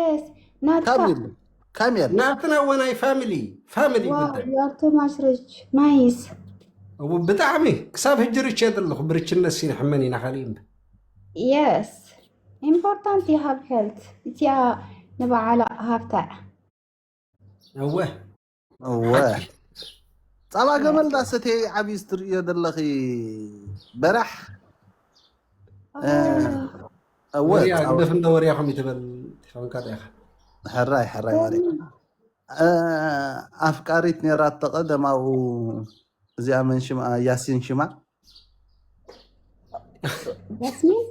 Yes. ናትካ ካሜል፣ ካሜል። ናትና ወናይ ፋሚሊ ፋሚሊ Wow, ጉዳይ you are too much rich. Nice. እው ብጣዕሚ ክሳብ ሕጂ ርቼ ዘለኹ ብርችነት ሲንሕመን ኢና ካልእ እምበር። Yes. Important you have health. እቲያ ንበዓላ ሃብታ እያ። እወ እወ ጻባ ገመል ዳሰቴ ዓብዪ ስትርእዮ ዘለኺ በራሕ እወ ወርያ ጻባ- ግደፍ እንደ ወርያ ከም ይትበል ትኸውን ካደ ኢኻ። ሕራይ ሕራይ ማሪ ኣፍቃሪት ነይራ ተቐደማኡ እዚኣ መን ሽማ ያሲን ሽማ ያስሚን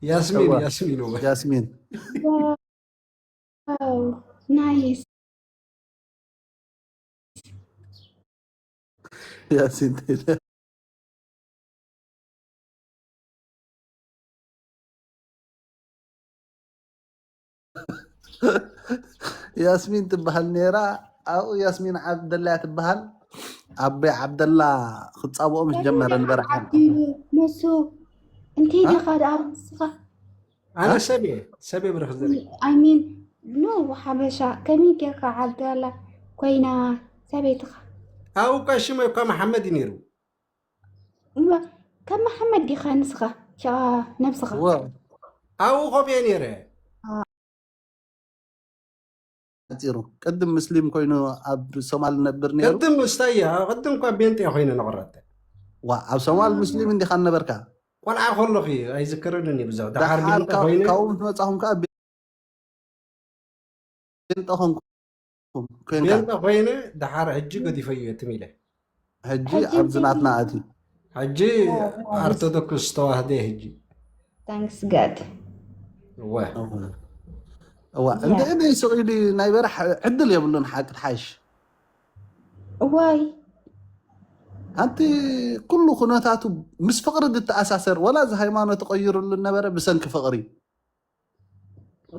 ያስሚን እወ። ያስሚን እወ። ያስሚን Wow, nice. ያሲን ቴለ ያስሚን ትበሃል ነይራ። ኣብኡ ያስሚን ዓብደላ እያ ትበሃል። ኣቦይ ዓብደላ ክጻብኦ ምስ ጀመረ ንበርዓ ዓዲሉ ንሱ እንታይ ዲኻ ደኣ ንስኻ ኣነ ሰብ እየ ሰብ እየ ብረኽ ዘርኢ I mean no ሓበሻ ከመይ ጌርካ ዓብደላ ኮይና ሰበይትኻ ኣብኡ እኳ ሽመይ እኳ መሓመድ እዩ ነይሩ። እሞ ከም መሓመድ ዲኻ ንስኻ ሸቓ ነብስኻ እወ ኣብኡ ከምኡ እየ ነይረ። ሓፂሩ ቅድም ምስሊም ኮይኑ ኣብ ሶማል ነብር ነይሩ። ቅድም እስታያ ቅድም እኳ ቤንጤ ኮይነ ነቆረተ ዋ ኣብ ሶማል ምስሊም እንዲኻ ነበርካ? ቆልዓ ከለኹ እዩ ኣይዝከረንን እዩ ብዙሕ። ደሓር ደሓር ቤንጤ ካብ- ኮይነ ካብኡ ምስ መፃኹም ከዓ ቤንጠ ኮንኩም ኮንካ ቤንጠ ኮይነ ደሓር ሕጂ ገዲፈዮ ትም ኢለ። ሕጂ ኣብዚ ናትና ኣትዩ። ሕጂ ኦርቶዶክስ ተዋህደ ሕጂ Thanks God. እወ እዋ እንተ እደ ይስቕ ኢሉ ናይ በራሕ ዕድል የብሉን። ሓቂ ትሓይሽ እዋይ ኣንቲ ኩሉ ኩነታቱ ምስ ፍቕሪ ዝተኣሳሰር ወላ እዚ ሃይማኖት ተቐይሩሉ ነበረ ብሰንኪ ፍቕሪ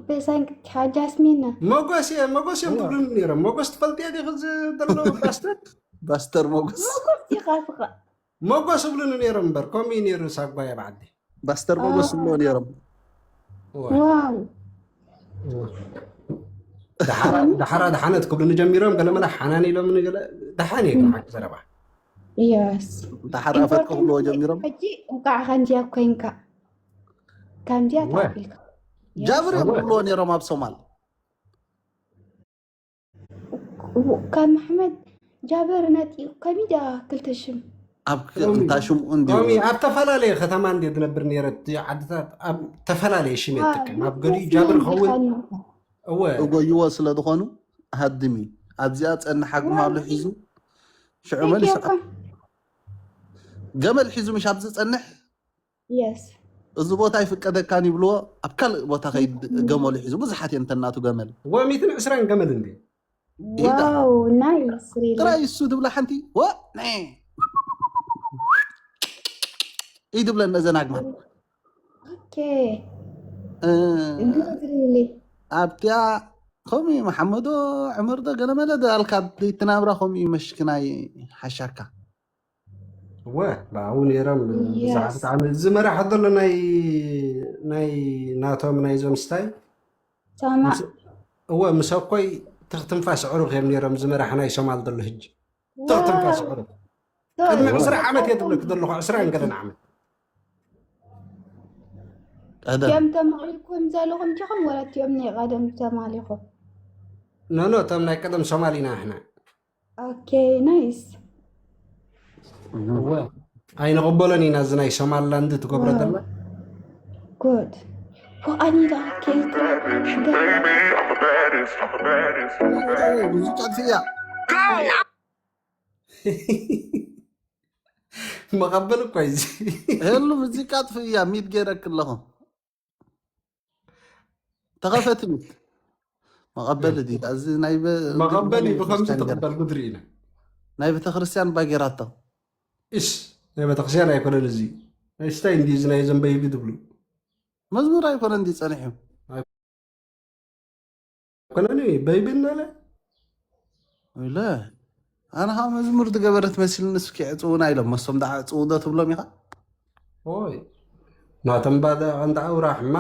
ብሰንኪ ሓጃስሚና መጎስ እየ መጎስ እዮም ትብሉኒ ነይሮም። መጎስ ትፈልጥዮ ዲኺ እዚ ዘሎ ፓስተር? ፓስተር ሞጎስ መጎስ ኢኻ ትኻ መጎስ እብሉኒ ነይሮም እምበር ከምኡ እዩ ነይሩ ሳጓ ኣብ ዓዲ። ፓስተር ሞጎስ እብሎ ነይሮም። ዋው ደሓራ ደሓራ ደሓነት ክብሉኒ ጀሚሮም። ገለመለ ሓናን ኢሎምኒ ገለ ደሓን እየ ግን ሓቂ ዘረባ። የስ ደሓራ ፈትኩ ክብልዎ ጀሚሮም። ሕጂ እንኳዕ ከምዚያ ኮይንካ ከምዚያ እወ። ተኣኪልካ ጃብር እዮም ክብልዎ ነይሮም ኣብ ሶማል። ካብ መሕመድ ጃብር ነጢቑ ከሚዳ ክልተ ሽም ኣብ ክ- እንታ ሽምኡ እንዲሁ ሎሚ ኣብ ተፈላለየ ከተማ እንደ ዝነብር ነይረ። እቲ ዓድታት ኣብ ተፈላለየ ሽም እየ ዝጥቀም። ኣብ ገሊኡ ጃብር ኸውን እወ እጎይዎ ስለ ዝኾኑ ሃድም እዩ። ኣብዚኣ ጸንሕ ኣግማሉ ሒዙ ሽዑ መሊሱ ገመል ሒዙ ምሽ ኣብዚ ጸንሕ የስ እዚ ቦታ ይፍቀደካን ይብልዎ ኣብ ካልእ ቦታ ከይድ ገመሉ ሒዙ ብዙሓት እየን ተናቱ ገመል ወሚትን ዕስራን ገመል እንዲ ኢዳ። ዋው ናይስ ሪሊ ጥራይ እሱ ትብላ ሓንቲ ወ ናይ ኢድብለን እዘን ኣግማል ኦኬ ጉድ ሪሊ ኣብቲያ ከምኡ እዩ መሓመዶ ዕመር ዶ ገለመለ ዶ ኣልካ ትናብራ ከምኡ እዩ መሽክናይ ሓሻካ እወ ብኣው ነይሮም ብዙሓት የስ ዓመት እዚ መራሕ ዘሎ ናይ ናይ ናቶም ናይዞም ስታይ ሰማዕ እወ ምስ ኣኮይ ትኽ ትንፋስ ኣዕሩኽ እዮም ነይሮም። እዚ መራሕ ናይ ሶማል ዘሎ ሕጂ ትኽ ትንፋስ ኣዕሩኽ ቅድሚ ዕስራ ዓመት እየ ዝብለክ ዘለኹ ዕስራ እንገለን ዓመት ቀደም እቲኦም ተማቒልኩም ዘለኹም ዲኹም ወላ እቲኦም ናይ ቀደም ተማሊኹም ኖኖ እቶም ናይ ቀደም ሶማል ኢና ንሕና ኦኬ ናይስ እወ ኣይንቕበሎን ኢና። እዚ ናይ ሶማልላንድ ትገብሮ ዘላ ጉድ ኣኒ ደኣ ከይትረዳ ሙዚቃ ትፍያ መቐበል እኮ እዩ እዚ ህሉ ሙዚቃ ትፍያ ሚድ ገይረክ ኣለኹ ተኸፈት ሚድ መቐበል ዲ እዚ ናይ በ- መቐበል እዩ። ብከምዚ ትቕበል ጉድሪ ኢና ናይ ቤተክርስትያን ባጌራቶ እስ ናይ ቤተክርስትያን ኣይኮነን። እዚ ስታይ እንዲ እዚ ናይ ዘንበይቢ ትብሉ መዝሙር ኣይኮነ እንዲ ጸኒሑ ኣይኮነን እዩ በይቢ እናለ ኢለ ኣነ ከዓ መዝሙር ዝገበረት መሲልኒ እስኪ ዕፅውና ኢሎም መሶም ደዓ ዕፅው ዶ ትብሎም ኢኻ ኦይ ናተም ባደ ቀንዳ ኣውራሕማ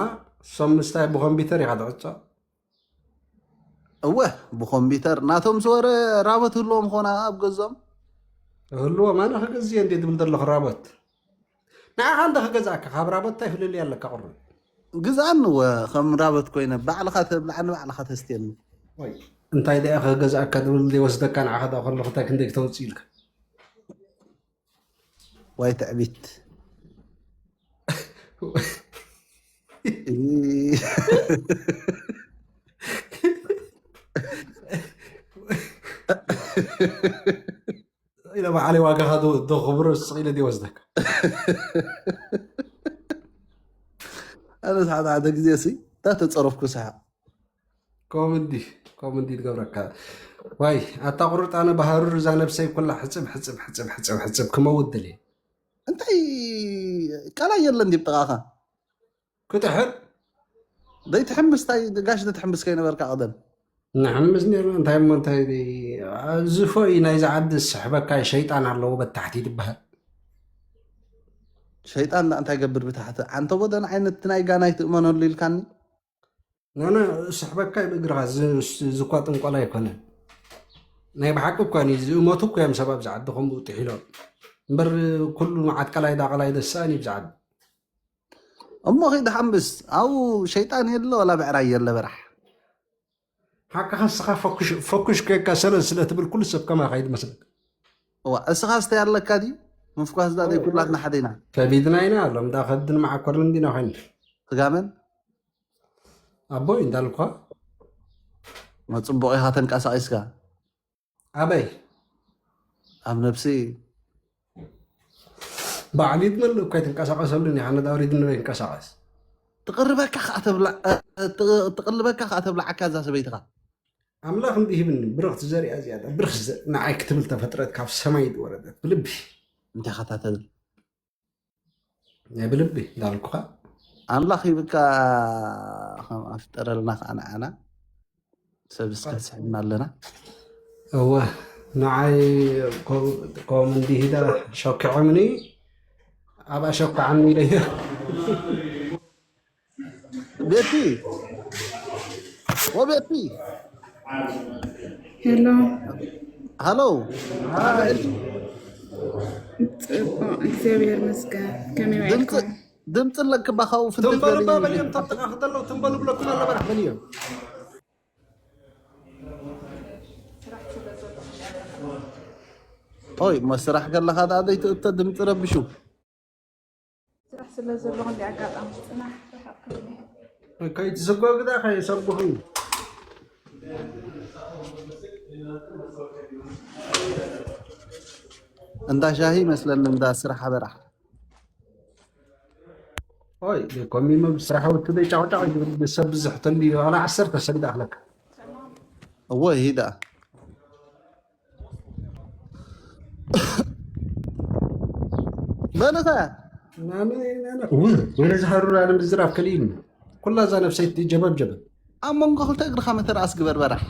ሶም ምስታይ ብኮምፒተር ኢኻ ትዕጾ እወ፣ ብኮምፒተር ናቶም ዝወረ ራቦት ህልዎም ኾና ኣብ ገዞም። ህልዎም ኣነ ክገዝእ እንዴ ትብል ዘለኹ ራቦት? ንዓኻ እንደ ክገዝኣካ ካብ ራቦት እንታይ ፍልልይ ኣለካ? ቁሩብ ግዛን እወ፣ ከም ራቦት ኮይነ ባዕልኻ ተብላዕኒ ባዕልኻ ተስትየኒ። ወይ እንታይ ደኣ ክገዝኣካ ትብል ዘይወስደካ ንዓኻ ደኣ ከለኹ እንታይ ክንደይ ክተውፅእ ኢልካ? ዋይ ትዕቢት። ኢለ ባዕለይ ዋጋኻ ዶ ዶ ክብሮ ስቕ ኢለ ድየ ወስደካ? ኣነ ሓደ ሓደ ግዜ ሲ እንዳተፀረፍኩ ስሓቕ። ኮመዲ ኮመዲ ትገብረካ። ዋይ ኣታ ቁርጥ ኣነ ብሃሩር እዛ ነብሰይ ኩላ ሕፅብ ሕፅብ ሕፅብ ሕፅብ ሕፅብ ክመውት ድልየ። እንታይ ቃላይ የለን ዲብ ጥቓኻ? ክጥሕር ዘይትሕምስ ታይ ጋሽ ተትሕምስ ከይነበርካ ቀደም። ንሕምስ ነርና እንታይ እሞ እንታይ ዝፎይ ናይዚ ዓዲ ዝስሕበካ ሸይጣን ኣለዎ በታሕቲ ትበሃል። ሸይጣን ዳ እንታይ ገብር ብታሕቲ? ዓንተቦ ደን ዓይነት ናይ ጋናይ ትእመነሉ ኢልካኒ። ናና ዝስሕበካ እዩ ብእግርኻ። እዚ እኳ ጥንቆላ ኣይኮነን። ናይ ብሓቂ እኳ እዩ ዝእመቱ እኮ እዮም ሰብ ኣብዚ ዓዲ ከምኡ ጥሒሎም እምበር ኩሉ መዓት ቀላይ ዳ ቀላይ ደስኣን እዩ ብዚ ዓዲ። እሞ ኺድ ሓምብስ ኣብኡ ሸይጣን የለ ወላ ብዕራይ የለ በራሕ። ሓቅኻ እስኻ ፈኩሽ ፈኩሽ ከካ ሰለል ስለ ትብል ኩሉ ሰብ ከማኻ ይመስለካ። እዋ እስኻ ስታይ ኣለካ ድዩ? ምፍኳስ ዳ ዘይኩላትና ሓደ ኢና። ከቢድና ኢና። ሎም ዳ ከብድን መዓኮርን እንዲና ኮይን። ስጋመን ኣቦይ እንዳልኳ መፅቡቕ ኢኻ ተንቀሳቒስካ። ኣበይ ኣብ ነብሲ ባዕሉ ይድመል እኮ ኣይትንቀሳቐሰሉን ኢኻ። ነዳ ኣውሪድ ንበይ ይንቀሳቐስ። ትቕርበካ ከዓ ተብላ- እ- እ- ትቕልበካ ከዓ ተብላዓካ እዛ ሰበይትኻ። ኣምላኽ እንዲህ ይብልኒ ብርኽቲ ዘሪኣ እዚኣ ዳ ብርኽ ዘ- ንዓይ ክትብል ተፈጥረት ካብ ሰማይ ዝወረደት ብልቢ እንታይ ኸታ ተብል ናይ ብልቢ እንዳልኩኻ ኣምላኽ ይብካ ከም ኣፍጠረልና ከዓ ንዓና ሰብስክራይብ ስሕብና ኣለና። እወ ንዓይ ኮም እንዲሂዳ ሸኪዖምኒ ኣብ ኣሸኳዓኒ ኢለዮ። ቤቲ ወቤቲ ሄሎ ሃሎ ጽቡቅ እግዚኣብሔር ይመስገን። ከመይ ውዒልኩም? ድምፂ ኣለክባ ካብኡ ፍንትት ትንበሉ በሊ። በልዮም ተጥቃ ክተለው ትንበሉ ብለኩም ኣለበራሕ በልዮም። ኦይ እሞ ስራሕ ከለኻ ደኣ ዘይትእቶ ድምፂ ረብሹ። ስራሕ ስለ ዘለኹ እንዲ ኣጋጣሚ ፅናሕ ርሕቕ ክብል እየ። ከይትስጎግዳ ከየሰጉኺ እንዳ ሻሂ ይመስለኒ እንዳ ስራሕ ኣበራሕ። ኦይ ኮሚሞ ብስራሕ ወትደይ ጫቕጫቕ ይብል ሰብ ብዝሕ ተልዩ ዋላ ዓሰርተ ሰብ ይዳኽለካ። እወ ይሂዳ በልኸ ወረ ዝሃሩር ኣነ ምዝራብ ከልኢኒ ኩላ እዛ ነብሰይ ጀበብ ጀበብ። ኣብ መንጎ ክልተ እግርኻ መተርኣስ ግበር በራሕ።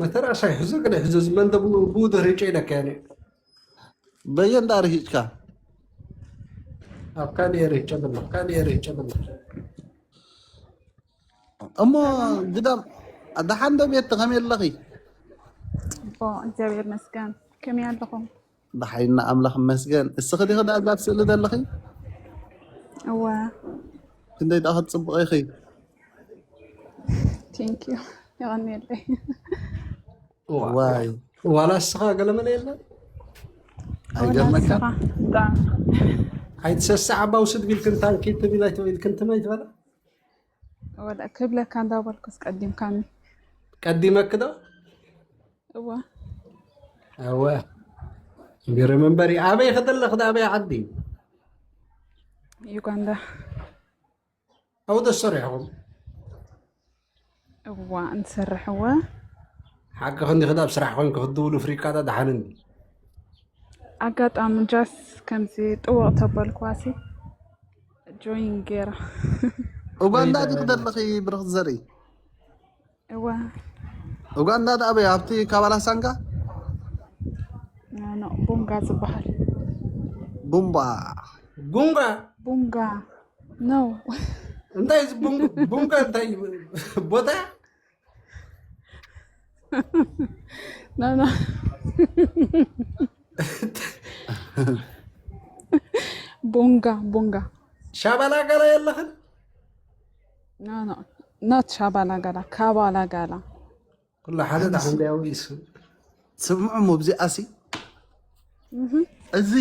መተርኣስ ኣይሕዞ ገለ ሕዞ ዝመንደ ብኡ ድህሪ ጨይለካ ያኔ በየ እንዳ ርሂጭካ ኣብ ካልእ ርሂጨ ብላ ካልእ ርሂጨ ብላ እሞ ግዳም ደሓን ዶ ቤት ከመይ ኣለኺ? እቦ እግዚኣብሔር መስገን ከመይ ኣለኹም? ብሓይልና ኣምላኽ መስገን። እስኺ ዲኺ ደኣ እዛ ኣብ ስእሊ ዘለኺ? እወ ክንደይ ደኣ ክትጽብቒ ኢኺ? ቴንክ ዩ የቐንየለይ። ዋይ ዋላ እስኻ ገለመለ የለን ኣይገርመካ ብጣዕሚ ኣይትሰስዕ ኣባው ስድቢ ኢልክን ታንኪ ትብል ኣይትብል ኢልክን ትመይ ትበላ ወላ ክብለካ እንዳበልኩስ ቀዲምካኒ ቀዲመክ ዶ እዋ እወ ቢሮ መንበሪ ኣበይ ከደለክ ዳ ኣበይ ዓዲ ዩጋንዳ ኣብኡ ዶ ሰሪሕኹም? እዋ እንትሰርሕ እወ። ሓቂ ክንዲ ክዳብ ስራሕ ኮንክ ክትድውሉ ፍሪቃ ዳ ደሓን እንዲ። ኣጋጣሚ ጃስ ከምዚ ጥውቕ ተበልኩዋሲ ጆይን ገይራ። ኡጋንዳ ዲኺ ዘለኺ ብርኽቲ ዘርኢ? እወ። ኡጋንዳ ዳ ኣበይ ኣብቲ ካባላሳንጋ? ኖ ቡንጋ ዝበሃል። ቡምባ። ጉንጋ ቡንጋ ነው። እንታይ እዚ ቡንጋ እንታይ ቦታ? No, no. Bunga, bunga. ሻባላጋላ የለኽን? No, no. Not ሻባላጋላ፣ ካባላጋላ። ኩሉ ሓደ ዳሕን ዲያው ይሱ። ስምዑ፣ እዚኣሲ፣ እዚ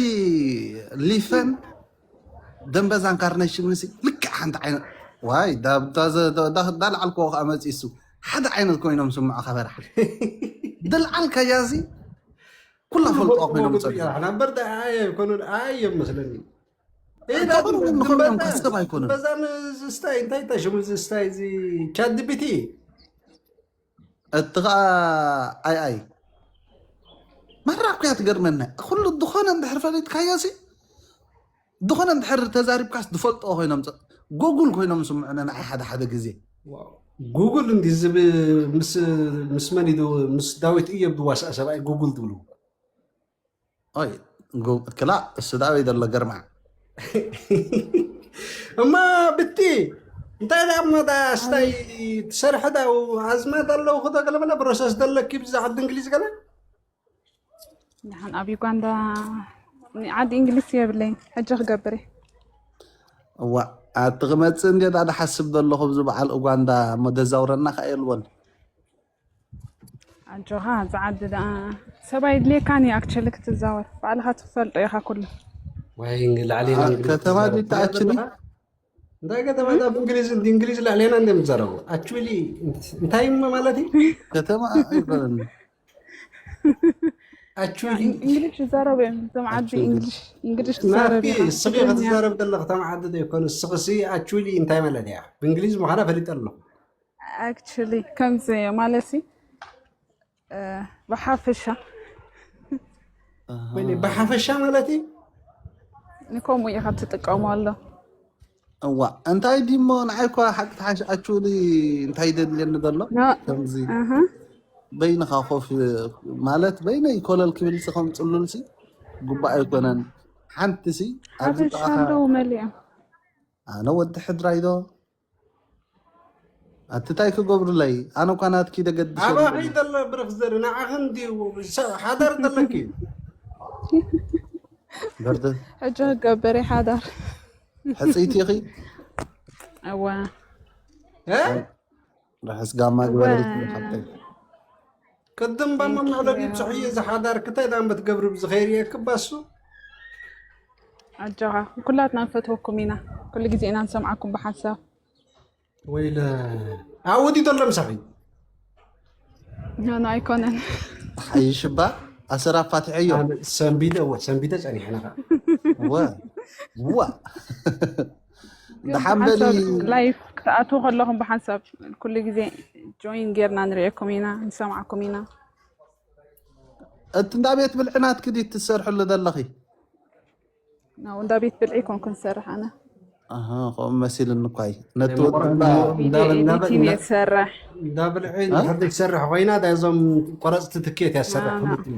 ሊፈን ደንበዛን ካርነሽን ምሲ ልክዕ ሓንቲ ዓይነት። ዋይ፣ ዳ-፣ ዳ-፣ ዳ-፣ ዳ-፣ ዳልዓልክዎ ከዓ መፂሱ ሓደ ዓይነት ኮይኖም ስምዑ ከበርሓ። ደልዓልካያ እዚ ኩላ ፈልጦ ኮይኖም ዝፀንሑ። ንበር ዳ-፣ ኣየ ኣይኮኑን፣ ኣየ መስለኒ። ኤ፣ ዳ-፣ ተቐርቡ ንኸብዶም ደንበዛ-፣ ካሰብ ኣይኮኑን። ደንበዛን ዝስታይ፣ እንታይ እንታይ ሽሙ ዝስታይ፣ እዚ ቻት ጂ ፒ ቲ? እቲ ኸኣ ኣይ ኣይ። መራ እኮ እያ ትገርመና። ኩሉ ዝኾነ እንድሕር ፈሊጥካዮ ሲ፣ ዝኾነ እንድሕር ተዛሪብካስ ዝፈልጥዎ ኮይኖም ጸ-፣ ጎጉል ኮይኖም ስምዑና ንዓይ ሓደ ሓደ ግዜ። ዋው። ጉግል እንዲ ዝብ-፣ ምስ፣ ምስ መን እዩ ዶ-፣ ምስ ዳዊት እዮብ ዝዋሳእ ሰብኣይ ጉግል ትብሉ? ኦይ፣ ጉ-፣ ክላ እሱ ዳዊት ዘሎ ገርማ። እማ ብቲ፣ እንታይ ደኣ እሞ ደኣ ስታይ ትሰርሒ ደኣ ኣዝማድ ኣለዉ ክዶ ገለ መለ ፕሮሰስ ዘለኪ ብዛ ዓዲ እንግሊዝ ገለ? ደሓን ኣብ ዩጋንዳ ዓዲ እንግሊዝ የብለይን። ሕጂ ክገብር እየ። እዋ፣ ኣቲ ክመጽእ እንድየ ደኣ ዝሓስብ ዘለኹ ብዚ በዓል ኡጋንዳ እሞ ደዛውረና ከኣ የልቦን። ኣጆኻ፣ እዚ ዓዲ ደኣ ሰብ ኣይድልየካን እዩ፣ ኣክቸሊ ክትዛወር። ባዕልኻ ትፈልጦ ኢኻ ኩሉ። ወይ ላዕሌና አ፣ እንግሊዝ ከተማ ትዛረብ ድዩ ትኣችኒ? ዘለኻ? እንታይ ከተማ? እዛ ብእንግሊዝ፣ እንግሊዝ ላዕሌና እንደ ምትዛረቡ። ኣክቹሊ እንታይ እሞ ማለት እዩ? ከተማ ኣይኮነን። ኣክቹሊ እን-፣ እንግሊሽ ይዛረቡ እዮም። እዞም ዓዲ ኣክቹሊ እንግሊሽ፣ እንግሊሽ ትዛረብ ናቲ፣ ኢኻ። እስኺ ትግርኛ። ክትዛረብ ዘለኺ ተማዓዲ ዘይኮነ፣ እስኺ ሲ ኣክቹሊ እንታይ ማለት እያ? ብእንግሊዝ ምዃና ፈሊጠ ኣለኹ። ኣክቹሊ ከምዚ እዩ ማለት እዩ። እ፣ ብሓፈሻ። ኣሃ። ወይኔ፣ ብሓፈሻ ማለት እዩ? ንከምኡ ኢኻ ትጥቀመሉ። እዋ፣ እንታይ ድሞ ንዓይ እኳ ሓቂ ተሓሽ ኣክቹሊ እንታይ ደልየኒ ዘሎ? ና-፣ ከምዚ ኣሃ። በይንኻ ኮፍ ማለት በይነይ ኮለል ክብል ሲ ከም ጽሉል ሲ ግቡእ ኣይኮነን። ሓንቲ ሲ ኣብዚ ሓፈሻ ጥቓኻ ኣለዉ መሊኦም። ኣነ ወዲ ሕድራይ ዶ? ኣቲ ታይ ክገብሩለይ? ኣነ እኳ ናትኪ ደገድሽ ኣባ የለን። ኸይደለ ብርኽ ዘሪ ንዓኽን ድዩ ሰብ ሓዳር ዘለኪ? በርደ ሕጂ ክገብር እየ ሓዳር። ሕጽይቲ ኢኺ? እወ። እ? ርሕስ ጋማ እወ። ግበረልኪ ሓብተይ። ቅድም ባማ ቴንክ መዕለቢ ዩ። ብፅሑይ እዚ ሓዳር ክታይ ዳም በትገብሪ ብዝኸይር እየ ክባሱ። ኣጆኻ፣ ኩላትና ንፈትወኩም ኢና። ኩሉ ግዜ ኢና ንሰምዓኩም ብሓንሳብ። ወይለ ኣወዲ ተሎ ምሳኺ። ኖ፣ ኖ፣ ኣይኮነን። ሓይሽ እባ ኣሰር ኣፋትሐዮ። ኣነ ሰንቢደ፣ እወ፣ ሰንቢደ ጸኒሕና ኸዓ። እወ፣ እዋ። ግን ደሓን በሊ። ብሓንሳብ ላይፍ ክትኣትዉ ከለኹም ብሓንሳብ ኩሉ ግዜ ጆይን ጌርና ንርእየኩም ኢና፣ ንሰምዓኩም ኢና። እቲ እንዳ ቤት ብልዒ ናትኪ ድዩ ትሰርሕሉ ዘለኺ? ናው እንዳ ቤት ብልዒ ኮንኩ ንሰርሕ ኣነ። ኣሃ፣ ከምኡ መሲልኒ እኳ እዩ። ነቲ ወዲ እንዳ፣ ቪድዮ እንዳ፣ እንዳ፣ ኤዲቲንግ እንዳ፣ እየ ዝሰርሕ። እንዳ ብልዒ እ? እንድሕር ዘይትሰርሕ ኮይና፣ እታ እዞም ቆረፅቲ ትኬት እያ ትሰርሕ፣ ኣና። ፍሉጥ እዩ።